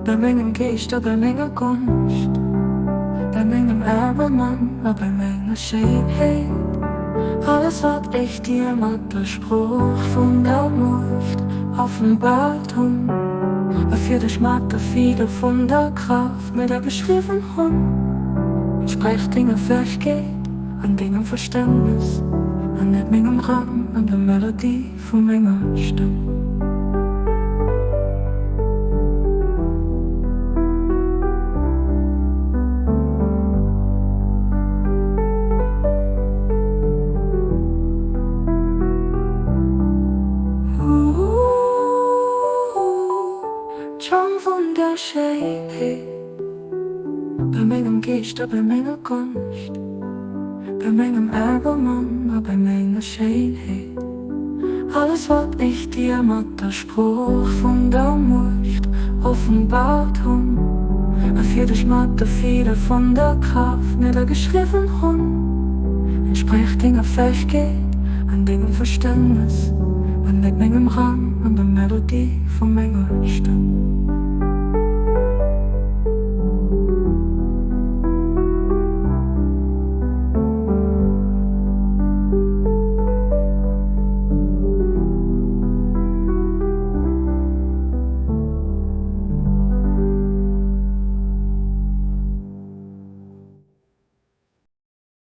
Bei mengem Geescht a bei menger Gonscht, bei mengem Erbarmen a bei menger Schéinheet. Alles wat ech dir mat der Sprooch vun der Muecht offenbart hunn, a fir dech mat der Fieder vun der Kraaft niddergeschriwwen hunn, entsprécht denger Fäegkeet an dengem Verständnes, an net mengem Rang an der Melodie vu menger Stëmm. D'Schong vun der Schéinheet bei mengem Geescht a bei menger Konscht, bei mengem Erbarmen a bei menger Schéinheet. Alles wat ech dir mat der Sprooch vun der Muecht offenbart hunn, a fir dech mat der Fieder vun der Kraaft niddergeschriwwen hunn, entsprécht denger Fäegkeet an dengem Verständnes, an net mengem Rang an der Melodie vu menger Stëmm.